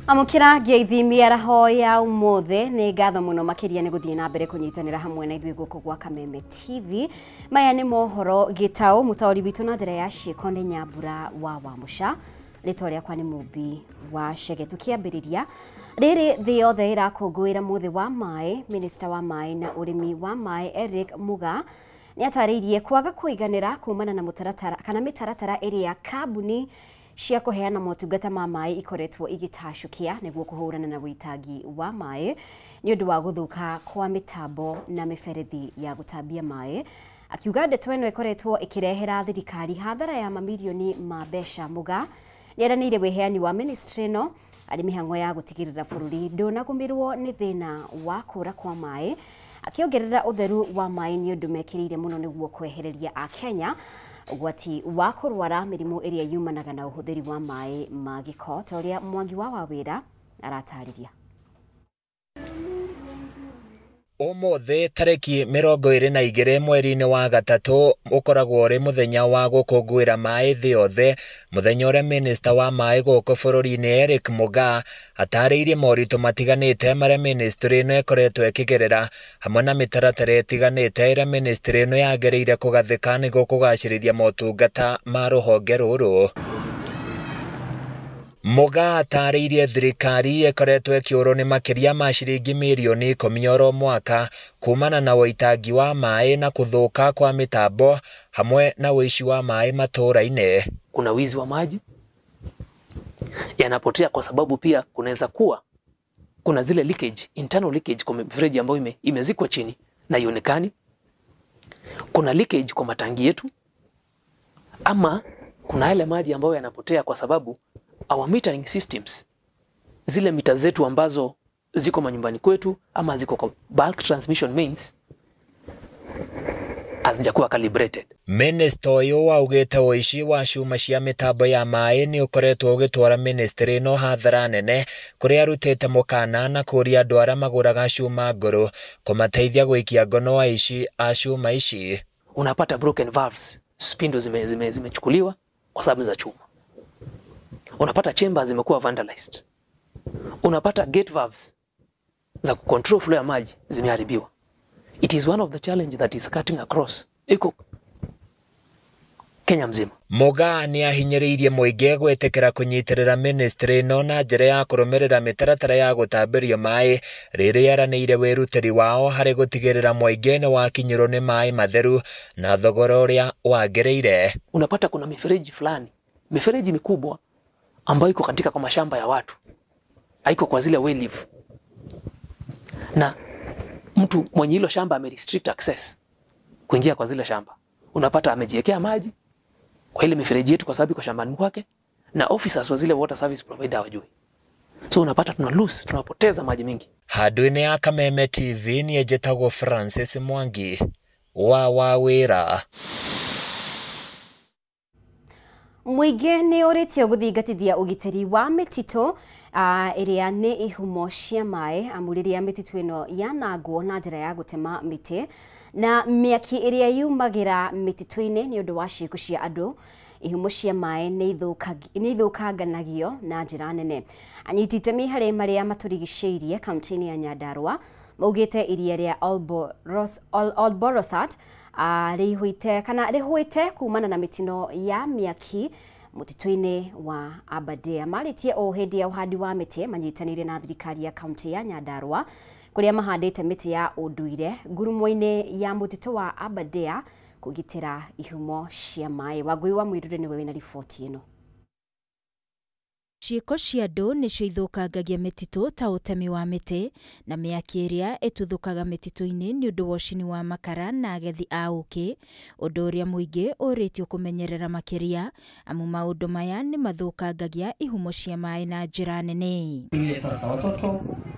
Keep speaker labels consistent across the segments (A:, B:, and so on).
A: Amũkĩra ngeithi mĩaraho ya ũmũthĩ nĩ ngatho mũno makĩria nĩ gũthiĩ na mbere kũnyitanĩra hamwe na ithuĩ gũkũ gwa Kameme TV. Maya nĩ mohoro gĩtaũ mũtaũri witũ na njĩra ya ciĩko nĩ Nyambura wa Wamũca. Rĩtwa rĩakwa nĩ Mũmbi wa Chege. Tũkĩambĩrĩria rĩrĩ thĩ yothe ĩrakũngũĩra mũthĩ wa maĩ, Minister wa maĩ na ũrĩmi wa maĩ Eric Muga nĩ atarĩirie kwaga kũiganĩra kumana na mũtaratara kana mĩtaratara ĩrĩa kambuni cia kũheana motungata ma maĩ ikoretwo igĩtacũkia nĩguo kũhũrana na wĩitangi wa maĩ nĩ ũndũ wa gũthũka kwa mĩtambo na mĩberethi ya gũtambia maĩ. Akiuga ndeto ĩno ĩkoretwo ĩkĩrehera thirikari hathara ya mamirioni ma mbeca. Muga nĩeranĩire wĩheani wa ministry ĩno arĩ mĩhang'o ya gũtigĩrĩra bũrũri ndũnagũmĩrwo nĩ thĩna wa kũra kwa maĩ, akĩongerera ũtheru wa maĩ nĩ ũndũ mekĩrĩire mũno nĩguo kwehereria Akenya ũgwati wa kũrwara mĩrimũ ĩrĩa yumanaga na ũhũthĩri wa maĩ ma gĩko, ta ũrĩa Mwangi wa Wawĩra aratarĩria.
B: Ũmũthĩ tarĩki 22 mweri-inĩ wa gatatũ ũkoragwo ũrĩ mũthenya wa gũkũngũĩra maĩ thĩ yothe, mũthenya ũrĩa Minister wa maĩ gũkũ bũrũri-inĩ Eric Muga atarĩirie moritũ matiganĩte marĩa ministry ĩno ĩkoretwo ĩkĩgerera hamwe na mĩtaratara ĩtiganĩte ĩrĩa ministry ĩno yagereire kũgathĩka nĩguo kũgacĩrithia motungata ma rũhonge rũrũ. Muga atarĩirie thirikari ĩkoretwo ĩkĩũrwo nĩ makĩria ma ciringi mirioni 10 oro mwaka kumana na ũitangi wa maĩ na kũthũka kwa mĩtambo hamwe na ũici wa maĩ matũũra-inĩ.
C: Kuna wizi wa maji yanapotea kwa sababu pia kunaweza kuwa kuna zile leakage, internal leakage kwa mifereji ambayo imezikwa chini na ionekani. Kuna leakage kwa matangi yetu, ama kuna yale maji ambayo yanapotea kwa sababu our metering systems, zile mita zetu ambazo ziko manyumbani kwetu ama ziko kwa bulk transmission mains hazijakuwa calibrated.
B: Minister ũyũ augĩte ũici wa cuma cia mĩtambo ya maĩ nĩ ũkoretwo ũgĩtwara ministry ĩno hathara nene, kũrĩa arutĩte mũkana na kũũria andũ arĩa magũraga cuma ngũrũ kũmateithia gũikia ngono aici a cuma ici.
C: Unapata broken valves, spindles zimechukuliwa kwa sababu za chuma. Unapata chambers zimekuwa vandalized. Unapata gate valves za kucontrol flow ya maji zimeharibiwa. It is one of the challenge that is cutting across iko Kenya mzima.
B: Muga nĩ ahinyĩrĩirie mũingĩ gwĩtĩkĩra kũnyitĩrĩra ministry ĩno na njĩra ya kũrũmĩrĩra mĩtaratara ya gũtambĩrio maĩ rĩrĩa eranĩire wĩrutĩri wao harĩ gũtigĩrĩra mũingĩ nĩ wakinyĩrwo nĩ maĩ matheru na thogora ũrĩa wagĩrĩire.
C: Unapata kuna mifereji fulani, mifereji mikubwa ambayo iko katika kwa mashamba ya watu, haiko kwa zile wayleave, na mtu mwenye hilo shamba ame restrict access kuingia kwa zile shamba. Unapata amejiwekea maji kwa ile mifereji yetu kwa sababu iko shambani kwake, na officers wa zile water service provider hawajui. So unapata tuna lose, tunapoteza maji mingi.
B: Handũ-inĩ ya Kameme TV niĩ njĩtagwo Francis Mwangi wa Wawĩra.
A: Mũingĩ nĩ ũrĩtio gũthingatithia ũgitĩri wa mĩtitũ ĩrĩa nĩ ihumo cia maĩ, amu rĩrĩa mĩtitũ ĩno yanangwo na njĩra ya gũtema mĩtĩ na mĩaki ĩrĩa yumagĩra mĩtitũ-inĩ nĩ ũndũ wa ciĩko cia andũ, ihumo cia maĩ nĩ ithũkanganagio na njĩra nene. Anyiti itemi harĩ marĩa matũrigicĩirie kaunti-inĩ ya Nyandarua maugĩte iria rĩa Olborosat rĩihũite kana rĩhũĩte kumana na mĩtino ya mĩaki mũtitũ-inĩ wa Aberdare. Marĩtie o hĩndĩ ya ũhandi wa mĩtĩ manyitanĩire na thirikari ya kaunti ya Nyandarua kũrĩa mahandĩte mĩtĩ ya ũndũire ngurumo-inĩ ya mũtitũ wa Aberdare kũgitĩra ihumo cia maĩ. Wangui wa Mwirure nĩwe wĩna riboti ĩno.
D: Ciĩko cia andũ nĩcio ithũkangagia mĩtitũ ta ũtemi wa mĩtĩ na mĩaki ĩrĩa ĩtuthũkaga mĩtitũ-inĩ nĩ ũndũ wa ũcini wa makara na agethi a ũkĩ, ũndũ ũrĩa mũingĩ ũrĩtio kũmenyerera makĩria, amu maũndũ maya nĩ mathũkangagia ihumo cia maĩ na njĩra nene.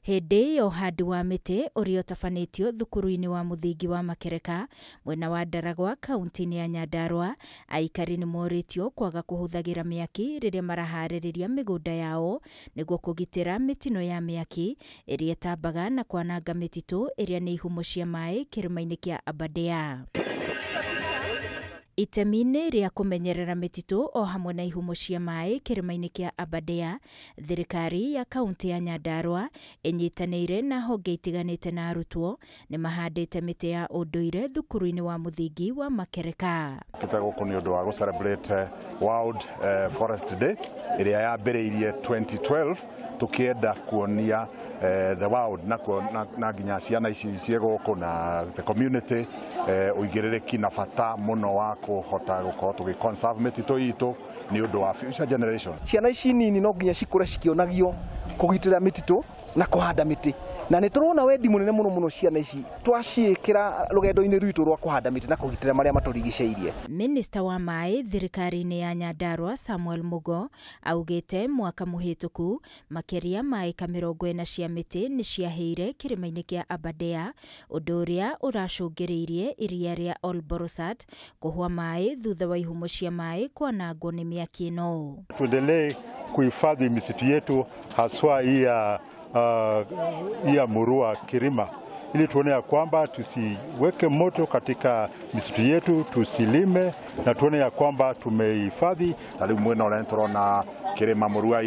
D: Hĩndĩ ya ũhandi wa mĩtĩ ũrĩa ũtabanĩtio thukuru-inĩ wa mũthingi wa Makereka mwena wa Ndaragwa kaunti-inĩ ya Nyandarua, aikari nĩ morĩtio kwaga kũhũthagĩra mĩaki rĩrĩa maraharĩrĩria mĩgũnda yao nĩguo kũgitĩra mĩtino ya mĩaki ĩrĩa ĩtambaga na kwananga mĩtitũ ĩrĩa nĩ ihumo cia maĩ kĩrĩma-inĩ kĩa Aberdare. Itemi-inĩ rĩa kũmenyerera mĩtitũ o hamwe na ihumo cia maĩ kĩrĩma-inĩ kĩa Aberdare, thirikari ya kaunti ya Nyandarua ĩnyitanĩire na honge itiganĩte na arutwo nĩ mahandĩte mĩtĩ ya ũndũire thukuru-inĩ wa mũthingi wa Makereka.
E: Kĩte gũkũ nĩ ũndũ wa gũ celebrate World Forest Day ĩrĩa yambĩrĩirie 2012 tukienda kuonia the world na nginya ciana ici ciĩ gũkũ na the community ũigĩrĩrĩki na bata mũno wa kũhota gũkorwo tũgĩ conserve mĩtitũ itũ nĩ ũndũ wa future generation.
F: Ciana ici nini no nginya cikũre cikĩonagio kũgitĩra mĩtitũ na kũhanda mĩtĩ, na nĩ tũrona wendi mũnene mũno mũno ciana ici twaciĩkĩra rũgendo-inĩ rwitũ rwa kũhanda mĩtĩ na kũgitĩra marĩa matũrigicĩirie.
D: Minista wa maĩ thirikari-inĩ ya Nyandarua Samuel Mugo augĩte mwaka mũhĩtũku makĩria ma ĩka 40 cia mĩtĩ nĩ ciahĩire kĩrĩma-inĩ kĩa Aberdare, ũndũ ũrĩa ũracũngĩrĩirie iria rĩa Olborosat kũhũa maĩ thutha wa ihumo cia maĩ kwanangwo nĩ mĩaki ĩno.
G: Tuendelee kuhifadhi misitu yetu haswa hii ya Murua Kirima, ili tuone ya kwamba tusiweke moto katika misitu yetu, tusilime na tuone ya kwamba tumehifadhi.
E: Ta rĩu mwena ũrĩa tũrona Kirima Murua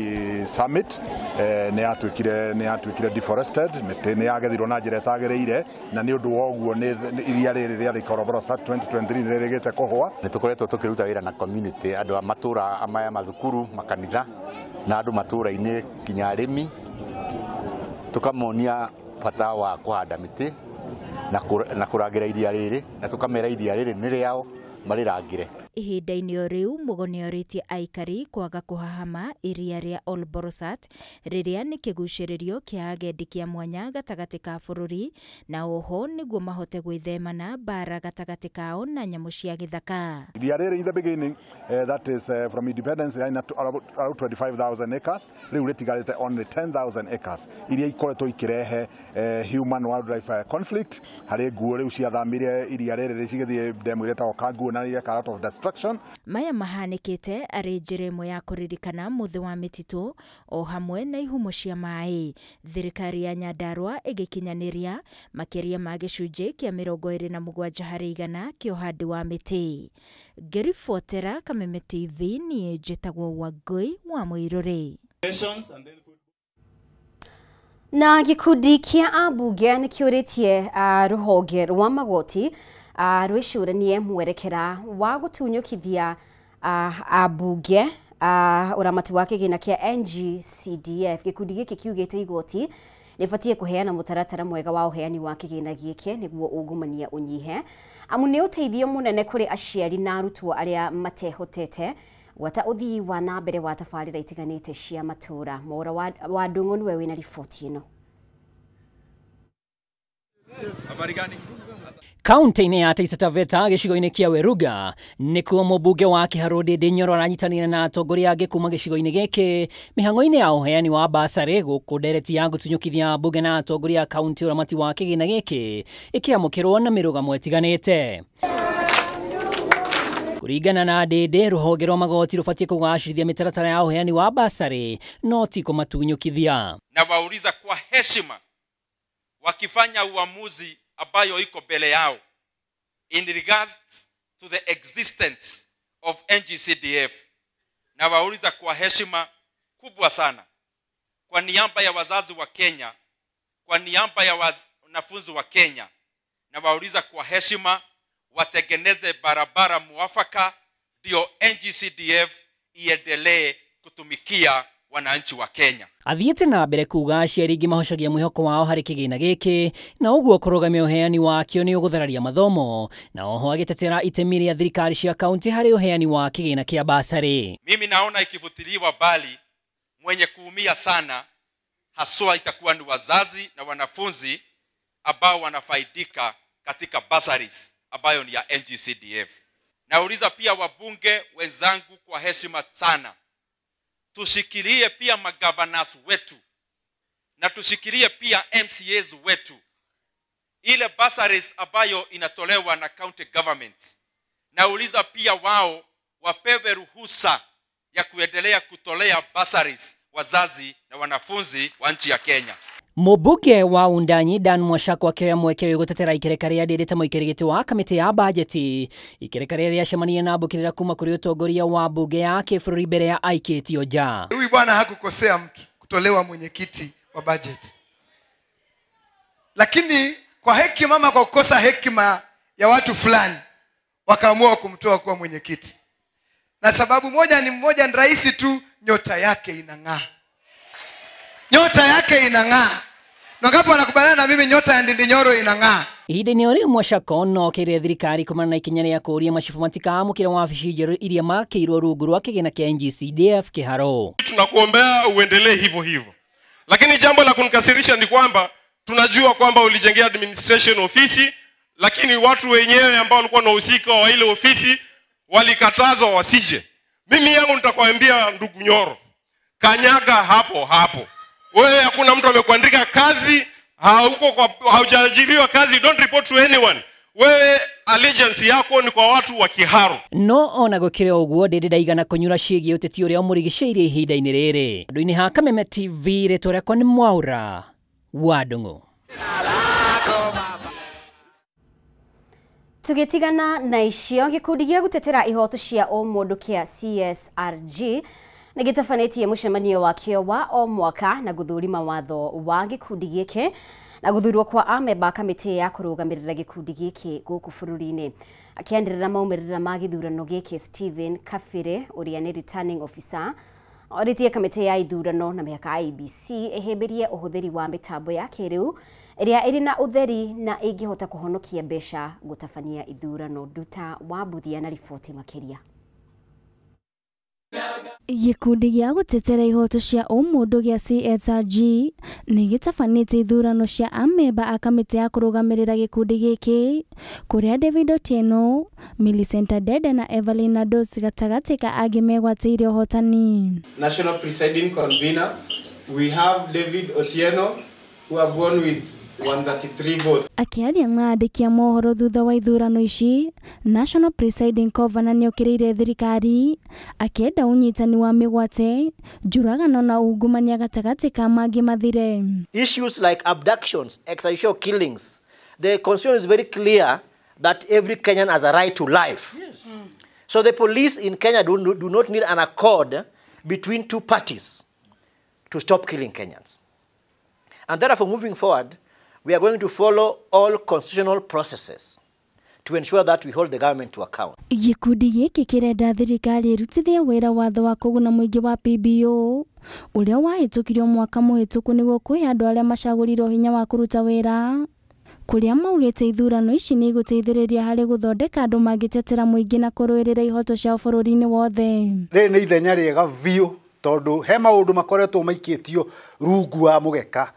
E: Summit nĩ yatuĩkire deforested, mĩtĩ nĩ yagethirwo na njĩra ĩtagĩrĩire, na nĩ ũndũ wa ũguo iria rĩrĩ rĩa Lake Olborosat 2023 nĩ rĩrĩgĩte kũhũa.
H: Nĩ tũkoretwo tũkĩruta wĩra na community, andũ a matũra maya, mathukuru, makanitha na andũ matũra-inĩ nginya arĩmi, tukamonia bata wa kũhanda mĩtĩ na kũrangĩra iria rĩrĩ, na tũkamera iria rĩrĩ nĩ rĩao marĩrangĩre.
D: Ihinda-inĩ o rĩu Mugo nĩorĩtie aikari kwaga kũhahama iria rĩa Olborosat rĩrĩa nĩ kĩgucĩrĩrio kĩa agendi kĩa mwanya gatagatĩ ka bũrũri, na oho nĩguo mahote gwĩthemana mbara gatagatĩ kao na nyamũ cia gĩthaka.
E: Iria rĩrĩ in the beginning, that is from independence around 25,000 acres, rĩu rĩtigarĩte only 10,000 acres iria ikoretwo ikĩrehe human wildlife conflict. Harĩ nguo rĩu ciathamire iria rĩrĩ cigĩthiĩ ndemu ĩrĩa ĩtagwo Kanguo na ĩrĩa out of destruction.
D: Maya mahanĩkĩte arĩ njĩra ĩmwe ya kũririkana mũthĩ wa mĩtitũ o hamwe na ihumo cia maĩ. Thirikari ya Nyandarua ĩgĩkinyanĩria makĩria ma gĩcunjĩ kĩa 27 harĩ igana kĩa ũhandi wa mĩtĩ. Ngĩribotera Kameme TV, niĩ njĩtagwo Wangũi wa Mũirũrĩ.
A: Na gĩkundi kĩa ambunge nĩ kĩũrĩtie rũhonge rwa magoti rwĩcũranie mwerekera wa gũtunyũkithia ambunge ũramati wa kĩgĩna kĩa NGCDF. Gĩkundi gĩkĩ kiugĩte igoti rĩbatiĩ kũheana mũtaratara mwega wa ũheani wa kĩgĩna gĩkĩ nĩguo ungumania ũnyihe, amu nĩ ũteithio mũnene kũrĩ aciari na arutwo arĩa matehotete gwata ũthii wa na mbere wa tabarĩra itiganĩte cia matũra. Mwaura wa Ndung'u nĩwe wĩna riboti ĩno.
I: Kaunti-inĩ ya Taita Taveta gĩcigo-inĩ kĩa Weruga nĩkuo mũmbunge wa Kĩharũ Ndĩndĩ Nyoro aranyitanĩra na atongoria angĩ kuma gĩcigo-inĩ gĩkĩ mĩhang'o-inĩ ya ũheani wa basarĩ, gũkũ ndereti ya gũtunyũkithia mbunge na atongoria a kaunti ũramati wa kĩgĩna gĩkĩ ĩkĩamũkĩrwo na mĩrũgamo ĩtiganĩte. Kũringana na Ndĩndĩ, rũhonge rwa magoti rũbatiĩ kũgacĩrithia mĩtaratara ya ũheani wa basarĩ no ti kũmatunyũkithia.
J: Na wauliza kwa heshima wakifanya uamuzi ambayo iko mbele yao in regards to the existence of NGCDF, na wauliza kwa heshima kubwa sana, kwa niaba ya wazazi wa Kenya, kwa niaba ya wanafunzi wa Kenya, na wauliza kwa heshima watengeneze barabara muafaka ndio NGCDF iendelee kutumikia wananchi wa Kenya.
I: Athiĩte na mbere kuga aciari aingĩ mahocagia mwĩhoko wao harĩ kĩgĩna gĩkĩ, na ũguo kũrũgamia ũheani wakĩo nĩ ũgũthararia mathomo, na oho agĩtetera itemi rĩa thirikari cia kaunti harĩ ũheani wa kĩgĩna kĩa basarĩ.
J: Mimi naona ikifutiliwa bali, mwenye kuumia sana haswa itakuwa ni wazazi na wanafunzi ambao wanafaidika katika bursaries ambayo ni ya NGCDF. Nauliza pia wabunge wenzangu kwa heshima sana, tushikilie pia magavanasi wetu na tushikilie pia MCAs wetu. Ile bursaries ambayo inatolewa na county government, nauliza pia wao wapewe ruhusa ya kuendelea kutolea bursaries wazazi na wanafunzi wa nchi ya Kenya.
I: Mũmbunge wa Wundanyi Dan Mwashako akĩoya mweke ũyũ gũtetera ikereka rĩa Ndĩndĩ ta mũikarĩri gĩtĩ wa kamĩtĩ ya bajeti. Ikereka rĩrĩa rĩacemania na mbũkĩrĩra kuma kũrĩ ũtongoria wa mbunge ya kĩbũrũri mbere ya aikĩtio nja.
K: Huyu bwana hakukosea mtu kutolewa mwenyekiti wa budget, lakini kwa hekima ama kwa kukosa hekima ya watu fulani wakaamua kumtoa kuwa mwenyekiti. Na sababu moja ni mmoja, ni rahisi tu, nyota yake inang'aa. Nyota yake inang'aa. Na ngapo wanakubaliana na mimi, nyota ya Ndindi Nyoro inang'aa.
I: Ihinda-inĩ o rĩu Mwashako no okĩrĩre thirikari kumana na ikinya rĩa kũũria macibu matikaamũkĩra wabici njerũ iria makĩirwo rungu rwa kĩgĩna kĩa NGCDF Kĩharũ.
L: Tunakuombea uendelee hivyo hivyo. Lakini jambo la kunikasirisha ni kwamba tunajua kwamba ulijengea administration ofisi, lakini watu wenyewe ambao walikuwa wanahusika wa ile ofisi walikatazwa wasije. Mimi yangu nitakwambia ndugu Nyoro, kanyaga hapo hapo. Wewe hakuna mtu amekuandika kazi, haujaajiriwa kazi, don't report to anyone. Wewe allegiance yako ni kwa watu wa Kiharu.
I: No ona gũkĩrĩ ũguo Ndĩndĩ ndaigana kũnyura ciĩgiĩ ũteti ũrĩa ũmũrigicĩirie ihinda-inĩ rĩrĩ. Andũ-inĩ ha Kameme TV, rĩtwa rĩakwa nĩ Mwaura wa Ndung'u.
A: Tũgĩtigana na icio, gĩkundi gĩa gũtetera ihoto cia ũmũndũ kĩa CSRG nĩ gĩtabanĩtie mũcemanio wakĩo wa o mwaka na gũthũrima watho wa gĩkundi gĩkĩ na gũthurwo kwa amemba kamĩtĩ ya kũrũgamĩrĩra gĩkundi gĩkĩ gũkũ bũrũri-inĩ. Akĩanĩrĩra maumĩrĩra ma gĩthurano gĩkĩ, Stephen Kafire ũrĩa nĩ returning officer orĩtie kamĩtĩ ya ithurano na mĩhaka IEBC ĩhĩmbĩrie ũhũthĩri wa mĩtambo ya kĩrĩu ĩrĩa ĩrĩ na ũtheri na ĩngĩhota kũhonokia mbeca gũtabania ithurano. Nduta wa Mbuthia na riboti makĩria.
M: Gĩkundi gĩa gũtetera ihoto cia ũmũndũ gĩa CSRG nĩ gĩtabanĩtie ithurano cia amemba a kamĩtĩ ya kũrũgamĩrĩra gĩkundi gĩkĩ kũrĩa David Otieno, Millicent Adede na Evelyn Ados gatagatĩ ka angĩ megwatĩire ũhotani.
N: National Presiding Convener, we have David Otieno who have won with 133 votes.
M: Akĩaria na andĩki a mohoro thutha wa ithurano ici, National Presiding Governor nĩokĩrĩire thirikari akĩenda ũnyitani wa mĩgwate, njũragano na ungumania gatagatĩ ka mangĩ mathire.
O: Issues like abductions, extrajudicial killings, the constitution is very clear that every Kenyan has a right to life. Yes. So the police in Kenya do not need an accord between two parties to stop killing Kenyans. And therefore, moving forward, we are going to follow all constitutional processes to ensure that we hold the government to account.
M: Gĩkundi gĩkĩ kĩrenda thirikari ĩrutithie wĩra watho wa kũguna mũingĩ wa PBO ũrĩa wahĩtũkirio mwaka mũhĩtũku nĩguo kũhe andũ arĩa macagũrirwo hinya wa kũruta wĩra, kũrĩa maugĩte ithurano ici nĩ igũteithĩrĩria harĩ gũthondeka andũ mangĩtetera mũingĩ na kũrũĩrĩra ihoto ciao bũrũri-inĩ wothe.
P: Rĩrĩ nĩ ithenya rĩega biũ tondũ he maũndũ makoretwo maikĩtio rungu wa mũgeka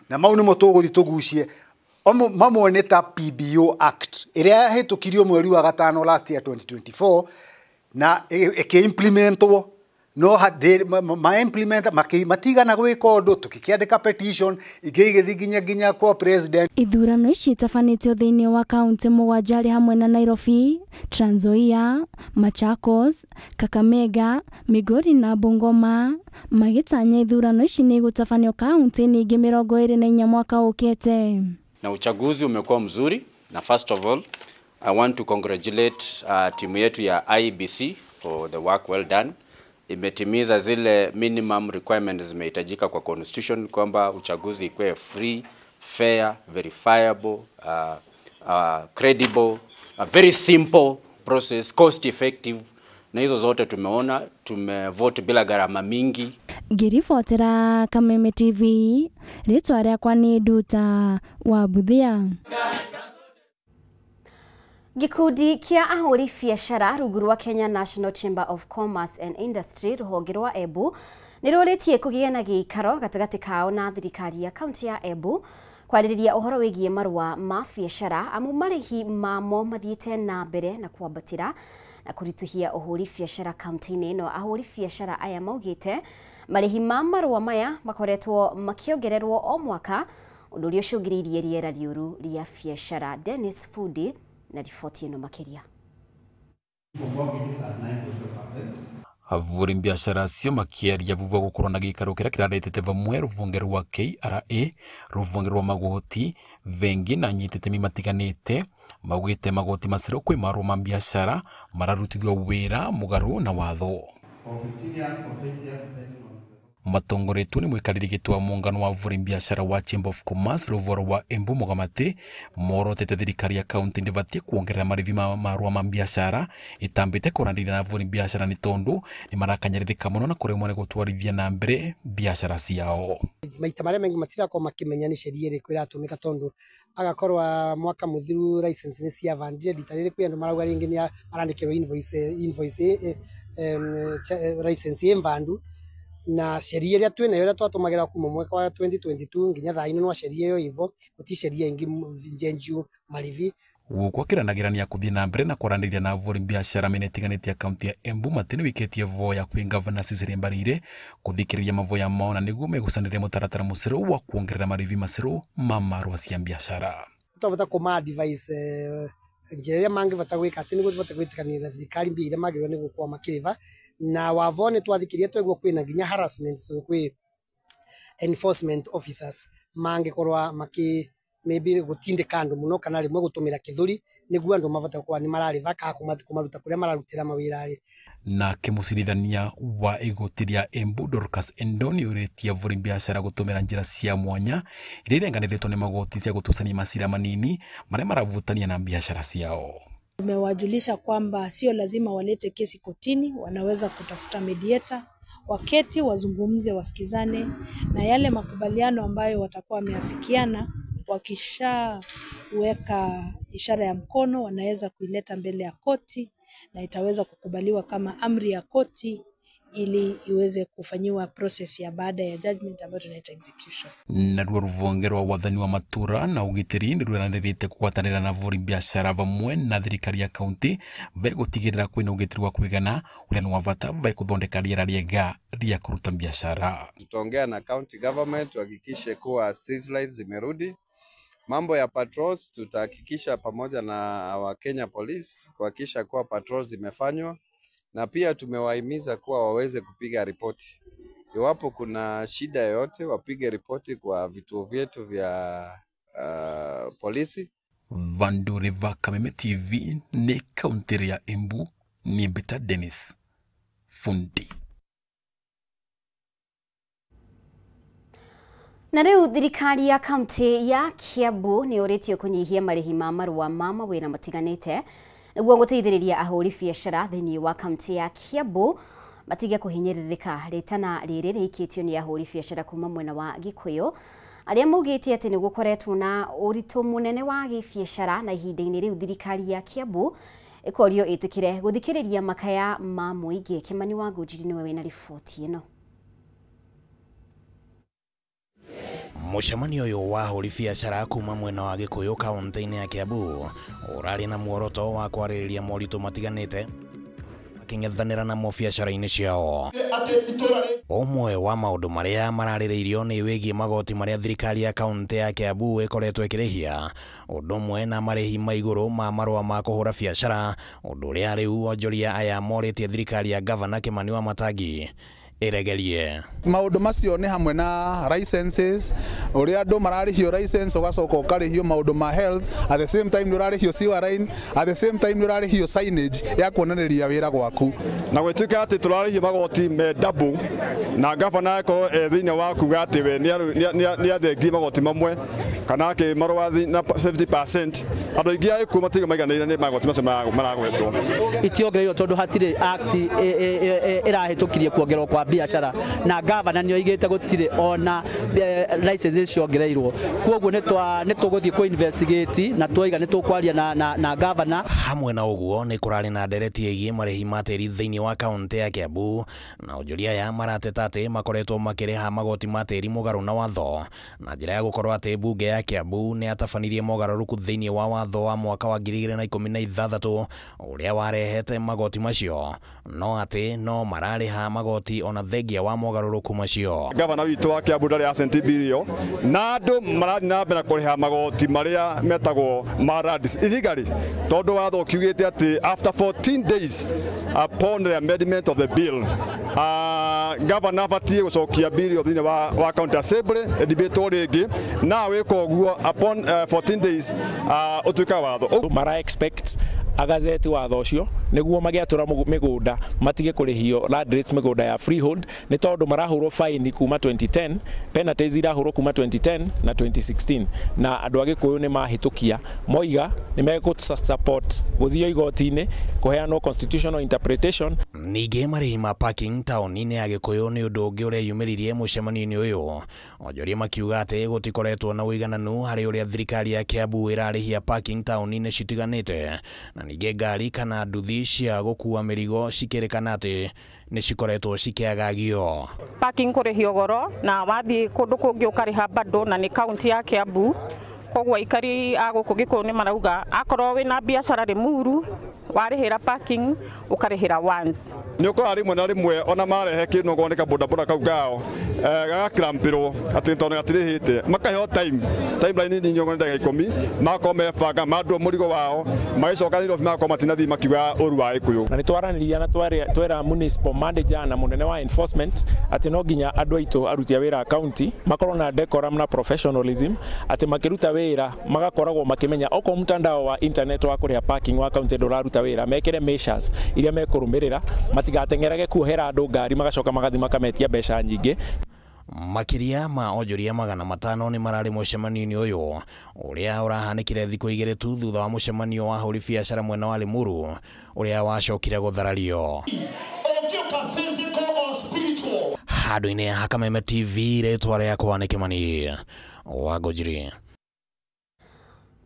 P: na mau nĩmo tũgũthiĩ tũgucie. Mamwe nĩ ta PBO Act ĩrĩa yahĩtũkirio mweri wa gatano last year 2024 na ĩkĩ-implementwo no ma-implement matigana gwĩka ũndũ, tũkĩkĩandĩka petition ingĩ igĩthiĩ nginya kwa president.
M: Ithurano ici itabanĩtio thĩinĩ wa kaunti mũgwanja arĩ hamwe na Nairobi, Trans Nzoia, Machakos, Kakamega, Migori na Bungoma. Magĩtanya ithurano ici nĩ igũtabanio kaunti-inĩ ingĩ 24 mwaka ũkĩte.
Q: Na uchaguzi umekuwa mzuri, na first of all I want to congratulate timu yetu ya IEBC for the work well done. Imetimiza zile minimum requirements zimehitajika kwa constitution kwamba uchaguzi ikuwe free, fair, verifiable, credible, a very simple process, cost effective. Na hizo zote tumeona, tumevote bila gharama mingi.
M: Ngĩribotera Kameme TV, rĩtwa rĩakwa nĩ Nduta wa Mbuthia.
A: Gĩkundi kĩa ahũri biacara rungu rwa Kenya National Chamber of Commerce and Industry rũhonge rwa Embu nĩ rũrĩtie kũgĩa na gĩikaro gatagatĩ kao na thirikari ya kaunti ya Embu kwarĩrĩria ũhoro wĩgiĩ marũa ma biacara amu marĩhi mamo mathiĩte na mbere na kwambatĩra na kũritũhia ũhũri biacara kaunti-inĩ ĩno. Ahũri biacara aya maugĩte marĩhi ma marũa maya makoretwo makĩongererwo o mwaka, ũndũ ũrĩa ũcũngĩrĩirie rĩera rĩũru rĩa biacara. Dennis Fudi na riboti ĩno makĩria.
R: Avuri biashara acio makiaria vuva gukorwo na giikaro kiria kiraretete vamwe ruvonge rwa KRA, ruvonge rwa magoti, vengi na nyititemi matiganite maugite magoti maciru kwi marua ma biashara mararutithio wira mugaru na watho. Matongoretwo ni mwikariri giti wa muungano wa avuri biashara wa Chamber of Commerce ruvoro wa Embu Mugamati morotete thirikari ya kaunti ndibatie kuongerera marivi ma marua ma biashara itambite kuranĩria na avuri biashara ni tondu ni marakanyaririka muno na kuremwo ni gutwarithia na mbere biashara ciao.
S: Maita maria mengi matirakorwo makimenya ni sheria iriku iratumika tondu agakorwa mwaka muthiru license ni ciavandire rita riri kwi andu marauga ringi ni arandikirwo invoice license imvandu na sheria iria twinayo iria twatumagira kuma mwaka wa 2022 nginya thaa ino no sheria iyo ivo guti sheria ingi njenju marivi.
R: Gũkũ akĩranagĩrania kũthiĩ na mbere na kwaranĩria na avũri biashara mĩena ĩtiganĩte ya kaunti ya Embu Matĩ nĩwĩkĩtie voya kwĩ ngavana Cecily Mbarire kũthikĩrĩria mavoya mao na nĩguo megucanĩria mũtaratara mũcerũ wa kuongerera marivi macerũ ma marũa cia biashara.
S: Twabata kũma advice njĩra ĩrĩa mangĩbata gwĩka atĩ nĩguo tũbote gwĩtĩkanĩria na thirikari mbia iria magĩrĩirwo nĩ gũkorwo makĩrĩba na wavo nĩ twathikĩria twaigua kwĩna nginya harassment tondũ kwĩ enforcement officers mangĩkorwo makĩ maybe gutindika andu muno kana rimwe gutumira kithuri niguo andu mabata gũkorwo ni mararĩva kana kumaruta kuria mararutira mawira ri.
R: Nake mũcirithania wa igoti rĩa Embu Dorcas Endoni ũrĩtie avũri biashara gũtũmĩra njĩra cia mwanya iria irenganĩrĩtwo nĩ magoti cia gũtucania macira manini marĩa maravutania na biashara ciao.
T: Tumewajulisha kwamba sio lazima walete kesi kotini, wanaweza kutafuta mediator, waketi wazungumze, wasikizane na yale makubaliano ambayo watakuwa wameafikiana. Wakishaweka ishara ya mkono wanaweza kuileta mbele ya koti na itaweza kukubaliwa kama amri ya koti ili iweze kufanyiwa process ya baada ya judgment ambayo tunaita execution.
R: Naruo ruvonge rwa wathani wa matura na ugitiri nĩrweranĩrĩte kũgwatanĩra na avũri biashara vamwe na thirikari ya kaunti vegũtigĩrĩra kwĩna ũgitĩri wa kũigana ũrĩa nĩ wa bata vekũthondeka rĩera rĩega rĩa kũruta biashara.
U: Tutaongea na county government tuhakikishe kuwa street lights zimerudi. Mambo ya patrols tutahakikisha pamoja na wa Kenya Police kuhakikisha kuwa patrols zimefanywa, na pia tumewahimiza kuwa waweze kupiga ripoti. Iwapo kuna shida yoyote wapige ripoti kwa vituo vyetu vya polisi.
R: Vanduri va Kameme TV ni kaunti ya Embu, ni Mbita Dennis Fundi.
A: Na rĩu thirikari ya kaunti ya Kiambu nĩ ũrĩtio kũnyihia marĩhi ma marũa ma mawĩra matiganĩte nĩguo gũteithĩrĩria ahũri biacara thĩinĩ wa kaunti ya Kiambu matige kũhinyĩrĩrĩka. Rĩtana rĩrĩ rĩikĩtio nĩ ahũri biacara kuma mwena wa Gĩkũyũ arĩa maugĩte atĩ nĩ gũkoretwo na ũritũ mũnene wa gĩbiacara na ihinda-inĩ rĩu thirikari ya Kiambu ĩkorio ĩtĩkĩre gũthikĩrĩria makaya ma mũingĩ. Kĩmani wa Ngũnjiri nĩwe wĩna riboti ĩno.
V: Mũcemanio ũyũ wa ahũri biacara kuma mwena wa Gĩkũyũ kaunti-inĩ ya Kiambu ũrarĩ na muoroto wa kwarĩrĩria moritũ matiganĩte makĩng'ethanĩra namo biacara-inĩ ciao. Ũmwe wa maũndũ marĩa mararĩrĩirio nĩ wĩgiĩ magoti marĩa thirikari ya kaunti ya Kiambu ĩkoretwo ĩkĩrĩhia, ũndũ ũmwe na marĩhi ma igũrũ ma marũa ma kũhũra biacara, ũndũ ũrĩa rĩu onjoria aya morĩtie thirikari ya Gavana Kĩmani Wamatangi ĩregerie.
W: Maũndũ macio nĩ hamwe na licenses, ũrĩa andũ mararĩhio license ũgacoka ũkarĩhio maũndũ ma health, at the same time nĩ ũrarĩhio sewer line, at the same time nĩ ũrarĩhio signage ya kuonanĩria wĩra gwaku.
X: Na gwĩtuĩka atĩ tũrarĩhio magoti me double na gavana akorwo e thĩinĩ wa kuga atĩ we nĩ athengie magoti mamwe kana akĩmarũa na 70%, andũ aingĩ a Gĩkũyũ matirĩ maiganĩire nĩ magoti macio maragwetwo.
Y: Itiongereirwo tondũ hatirĩ act ĩrahĩtũkirie kuongererwo kwa biacara na gavana nĩ oigĩte gũtirĩ ona license ciongereirwo, koguo nĩ tũgũthiĩ kũ investigate na twaiga nĩ tũkwaria na gavana.
V: Hamwe na ũguo nĩ kũrarĩ na ndereti ĩgiĩ marĩhi ma tĩri thĩinĩ wa kaunti ya Kiambu na onjoria aya marateta atĩ makoretwo makĩrĩha magoti ma tĩri mũgarũ na watho na njĩra ya gũkorwo atĩ mbunge ya Kiambu nĩ yatabanirie mogarũrũku thĩinĩ wa watho wa mwaka wa 2016 ũrĩa warehete magoti macio, no atĩ no mararĩha magoti ona ona thengia wa mogarũrũku macio.
X: Gavana witũ wa Kiambu ndarĩ acenti billion na andũ marathiĩ na mbere kũrĩha magoti marĩa metagwo ma lands illegally, tondũ watho ũkiugĩte atĩ after 14 days upon the amendment of the bill, gavana abatiĩ gũcokia bill thĩinĩ wa county assembly ĩdibatwo rĩngĩ, na wĩka ũguo upon 14 days ũtuĩka watho.
B: Mara expect agazeti watho ũcio nĩguo magĩatũra mĩgũnda matige kũrĩhio land rates mĩgũnda ya freehold, nĩ tondũ marahũrwo fine kuma 2010, penalties irahũrwo kuma 2010 na 2016, na andũ a Gĩkũyũ nĩ mahĩtũkia moiga nĩ megũ support gũthio igoti-inĩ kũheanwo constitutional interpretation.
V: Ningĩ marĩhi ma parking taũni-inĩ ya Gĩkũyũ nĩ ũndũ ũngĩ ũreyumĩririe mũcemanio-inĩ ũyũ, onjoria makiuga atĩ gũtikoretwo na ũigananu harĩ ũrĩa thirikari ya Kiambu ĩrarĩhia parking taũni-inĩ citiganĩte, na ningĩ ngari kana nduthi cia gũkua mĩrigo cikĩrĩkana atĩ nĩ cikoretwo cikĩagagio.
C: Parking kũrĩhio goro na wathiĩ kũndũ kũngĩ ũkarĩha bado, na nĩ kaunti ya Kiambu, koguo aikari a gũkũ Gĩkũyũ nĩ marauga akorwo wĩna biacara Limuru warĩhĩra parking ũkarĩhĩra once.
X: Nĩ ũkoraga rĩmwe na rĩmwe ona marehe kĩndũ okorwo nĩ kabodaboda kau kao gagakrampĩrwo atĩ tondũ gatirĩhĩte, makaheo timeline nini okorwo nĩ ndagĩka 10 magakorwo mebanga mandwo mũrigo wao magĩcoka Nairobi magakorwo matinathiĩ makiuga ũru wa Gĩkũyũ.
B: Na nĩ twaranĩria na twera municipal manager na mũnene wa enforcement atĩ no nginya andũ aitũ aruti a wĩra a county makorwo na decorum na professionalism, atĩ makĩruta wĩra magakoragwo makĩmenya okorwo mtandao wa internet wa kũrĩha parking wa county ndũraruta wĩra, mekĩre measures iria mekũrũmĩrĩra matigatengerage kuohera andũ ngari magacoka magathiĩ makametia mbeca nyingĩ.
V: Makĩria ma onjoria 500 nĩ mararĩ mũcemanio-inĩ ũyũ ũrĩa ũrahanĩkire thikũ 2 tu thutha wa mũcemanio wa ahũri biacara mwena wa Limuru ũrĩa wacokire gũtharario. Handũ-inĩ ha Kameme TV, rĩtwa rĩakwa nĩ Kĩmani wa Ngũnjiri.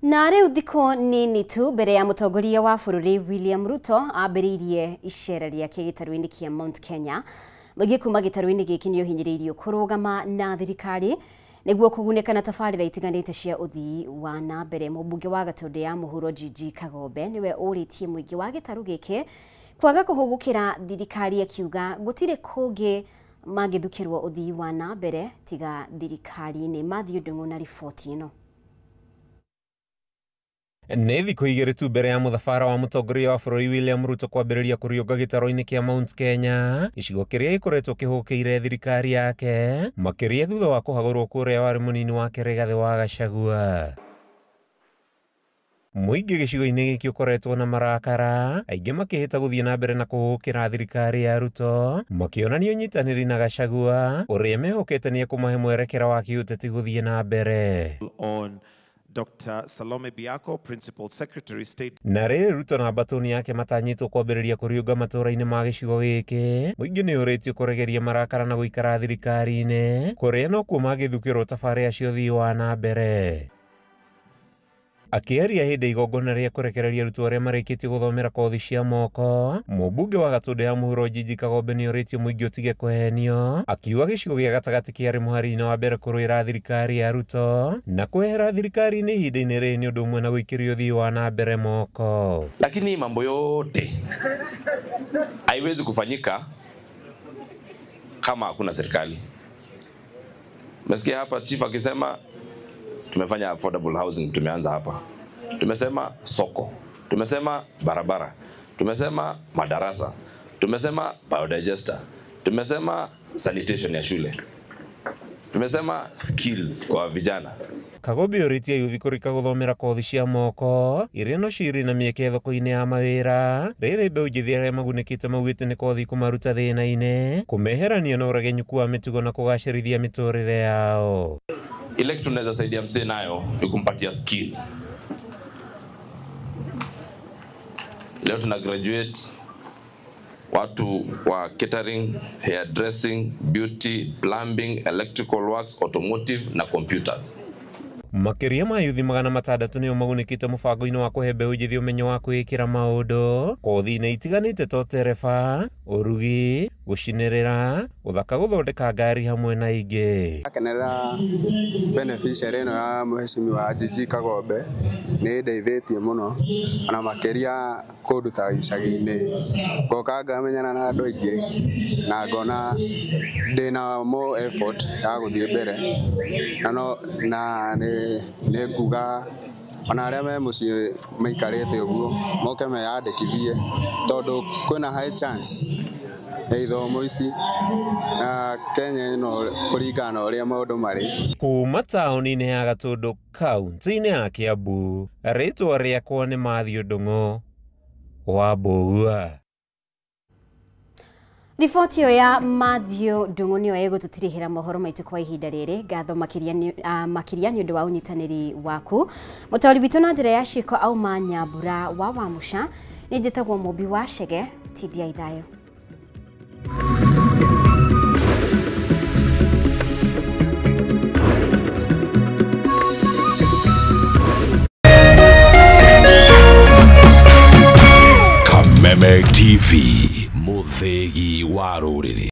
A: Na rĩu thikũ nini tu mbere ya mũtongoria wa bũrũri William Ruto ambĩrĩirie icera rĩake gĩtarũ-inĩ kĩa Mount Kenya. Mũingĩ kuma gĩtarũ-inĩ gĩkĩ nĩ ũhinyĩrĩirio kũrũgama na thirikari nĩguo kũgunĩka na tabarĩra itiganĩte cia ũthii wa na mbere. Mũmbunge wa Gatũndũ ya Mũhuro Gigi Kagombe nĩwe ũrĩtie mũingĩ wa gĩtarũ gĩkĩ kwaga kũhũgũkĩra thirikari, akiuga gũtirĩ kũngĩ mangĩthukĩrwo ũthii wa na mbere tiga thirikari-inĩ. Matthew Ndung'u na riboti ĩno.
F: Nĩ thikũ 2 tu mbere ya mũthabara wa mũtongoria wa bũrũri William Ruto kwambĩrĩria kũriũnga gĩtarũ-inĩ kĩa Mount Kenya, gĩcigo kĩrĩa gĩkoretwo kĩhũkĩire thirikari yake makĩria thutha wa kũhagũrwo kũrĩa warĩ mũnini wake Rigathĩ wa Gachagua. Mũingĩ gĩcigo-inĩ gĩkĩ ũkoretwo na marakara, aingĩ makĩhĩta gũthiĩ na mbere na kũhũkĩra thirikari ya Ruto, makĩonania ũnyitanĩri na Gachagua ũrĩa mehokete nĩ ekũmahe mwerekera wa kĩũteti gũthiĩ na mbere.
G: On Dr. Salome Biako, Principal Secretary State.
F: Na rĩrĩ Ruto na mbatũni yake matanyĩtwo kwambĩrĩria kũriũnga matũũra-inĩ ma gĩcigo gĩkĩ, mũingĩ nĩ ũrĩtio kũregeria marakara na gũikara thirikari-inĩ kũrĩa nokuo mangĩthukĩrwo tabarĩra cia ũthii wa na mbere. Akĩaria hĩndĩ igongona rĩa kũrekereria arutwo arĩa marĩkĩtie gũthomera kothi cia moko, mũmbunge wa Gatũndũ ya Mũhuro Gigi Kagombe nĩ orĩtie mũingĩ ũtige kũhenio, akiuga gĩcigo gĩa gatagatĩ kĩarĩ mũhari-inĩ wa mbere kũrũĩra thirikari ya Ruto na kwehera thirikari-inĩ ihinda-inĩ rĩrĩ nĩ ũndũ ũmwe na gũikĩrio ũthii wa na mbere moko.
H: Lakini mambo yote haiwezi kufanyika kama hakuna serikali. Umesikia hapa chief akisema tumefanya affordable housing, tumeanza hapa. Tumesema soko, tumesema barabara, tumesema madarasa, tumesema biodigester, tumesema sanitation ya shule, tumesema skills kwa vijana.
F: Kagombe orĩtie yuthi kũrika gũthomera kothi cia moko iria no cirĩ na mĩeke thoko-inĩ ya mawĩra. Rĩrĩ mbeũ njĩthĩ arĩa magunĩkĩte maugĩte nĩ kothi kũmaruta thĩna-inĩ, kũmeherania na ũregenyũku wa mĩtugo na kũgacĩrithia mĩtũrĩre yao.
H: Ile kitu tunaweza saidia msee nayo ni kumpatia skill. Leo tuna graduate watu wa catering, hairdressing, beauty, plumbing, electrical works, automotive na computers.
F: Makĩria ma yuthi 600 nĩo magunĩkĩte mũbango-inĩ wa kũhe mbeũ njĩthĩ ũmenyo wa kwĩĩkĩra maũndũ kothi-inĩ itiganĩte ta ũtereba, ũrugi, Gũcinĩrĩra, gũthaka, gũthondeka ngari hamwe na ingĩ.
D: Akenerera beneficiary ĩno ya mheshimiwa Jiji Kagombe nĩ ĩndeithĩtie mũno ona makĩria kũndũ ta icagi-inĩ, ngoka ngamenyana na andũ aingĩ na ngona ndĩna more effort ya gũthiĩ mbere na no na nĩ nguga ona arĩa me mũciĩ maikarĩte ũguo moke meyandĩkithie tondũ kwĩna high chance ya ithomo ici na Kenya ĩno kũringana na ũrĩa maũndũ marĩ.
F: Kuma taũni-inĩ ya Gatũndũ kaunti-inĩ ya Kiambu, rĩtwa rĩakwa nĩ Matthew Ndung'u wa Mbũgua.
A: Riboti ĩyo ya Matthew Ndung'u nĩyo ĩgũtũtirihĩra mohoro maitũ kwa ihinda rĩrĩ. Ngatho makĩria nĩ ũndũ wa ũnyitanĩri waku. Mũtaũri witũ na njĩra ya ciĩko auma Nyambura wa Wamũca. Nĩ njĩtagwo Mũmbi wa Chege, tindia ithayũ.
E: Kameme TV.